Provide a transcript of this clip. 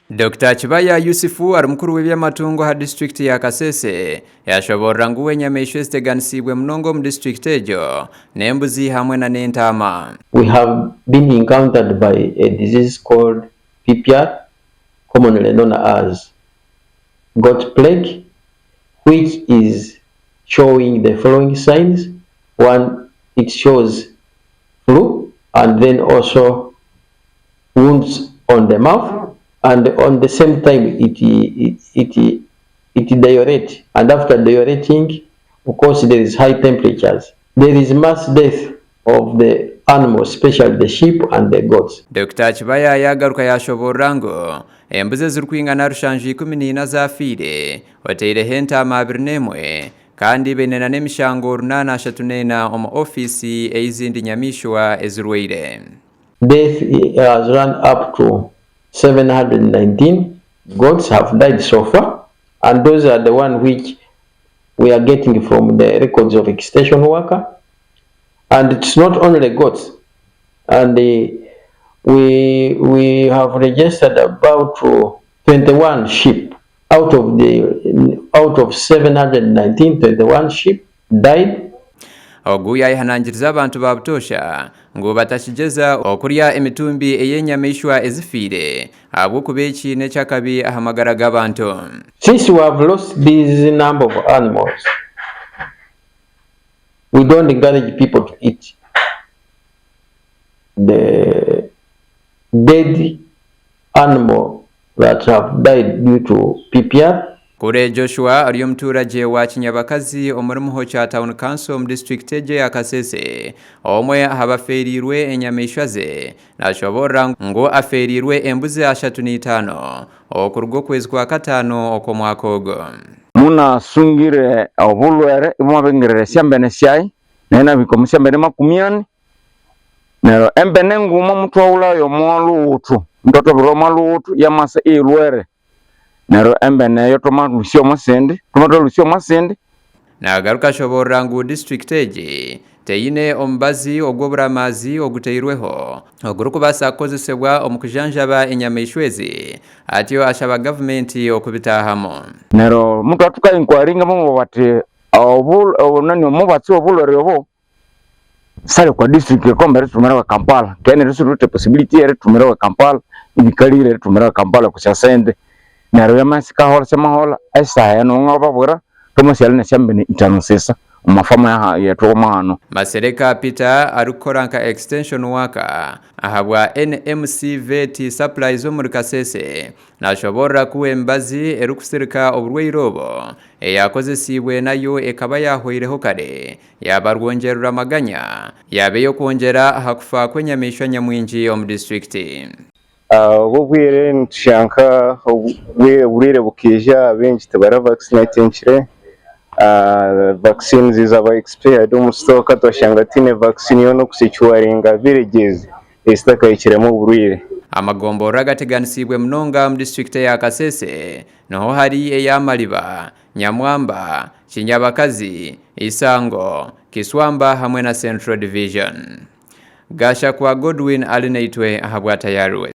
Dokita Kibaya Yusufu ari mukuru w'eby'amatungo aha disiturikiti ya Kasese yashoborora ngu enyamaishwa eziteganisiibwe munonga omu disiturikiti egyo n'embuzi hamwe na n'entaama. We have been encountered by a disease called PPR, commonly known as goat plague, which is showing the following signs, one, it shows flu and then also wounds on the mouth and on the same time it, it, it, it dilates and after dilating, of course there is high temperatures. There is mass death of the animals, especially the sheep and the goats. Dokita Kibaya yagaruka yashoborora ngu embuzi ezirikwingana 714 zafiire oteireho entaama 21 kandi baine na n'emishango 834 omu ofiisi ey'ezindi nyamaishwa ezirwaire. Death has run up to 719 goats have died so far, and those are the one which we are getting from the records of extension worker. And it's not only goats, and we have registered about 21 sheep out of 719, 21 sheep died. Ogu yayehanangiriza abantu ba butoosha ngu batakigeza okurya emitumbi ey'enyamaishwa ezifiire ahabw'okuba eki n'ekyakabi aha magara g'abantu. Since we have lost this number of animals, we don't encourage people to eat the dead animal that have died due to PPR. Kure Joshua ari omuturage wa Kinyabakazi omuri Muhokya Town Council omu disitulikiti egyo ya Kasese, omwe aha bafeereirwe enyamaishwa ze, nashoborora ngu afeereirwe embuzi 35 okuruga okwezi kwa kataano okw'omwaka ogu. Munasungire obulwere ibwamabingirira esyambene syayi naye nabihika omu syambene 40, neryo embene nguma muthwaghulhayo omo lughuthu, muthwathabira omo lughuthu yamasa iyilhwere, neryo embene eyo thwamalhusya omo sindi, thwamathalhusya omo sindi. Nagaruka ashoborora ngu disitulikiti egi teine omubazi ogw'oburamaazi oguteirweho ogurikubaasa kukozesebwa omu kujanjaba enyamaishwa ezi, atyo ashaba gavumenti okubitaahamu. Neryo muthwathuka inquiringa bamubwira bathi obu nani omubatsi w'obulhwere obo sali okwa district ekomba erithumira e Kampala, kandi neryo sithuwithe possibility yerithumira e Kampala, ibikalire erithumira e Kampala kusya sente. Neryo yamasa ikaholha syamaholha esaha enu ngababwira thwamasighalha nesyambene 5 sisa omu mafamu yethu omo hano. Masereka Peter arikukora nka extension worker ahabwa NMC Vet Supplies omuri Kasese nashoborora ku emibazi erikusirika oburwaire obu eyakozesiibwe nayo ekaba yahweireho kare, yaba rwongyerera amaganya yaba ey'okwongyera aha kufa kw'enyamaishwa nyamwingi omu disitulikiti. Obu obwire nitushanka oburwaire bukaija, abaingi tibara vaccinatingire, vaccines zaba expired omu stock, twashanga tihaine vaccine yoona okusecuringa villages ezitakahikiremu oburwaire. Amagomborora agateganisiibwe munonga omu disitulikiti eya Kasese niho hari eya Maliba, Nyamwamba, Kinyabakazi, Isango, Kiswamba hamwe na Central Division. Gashakwa Godwin ali naitwe ahabwa Tayariwe.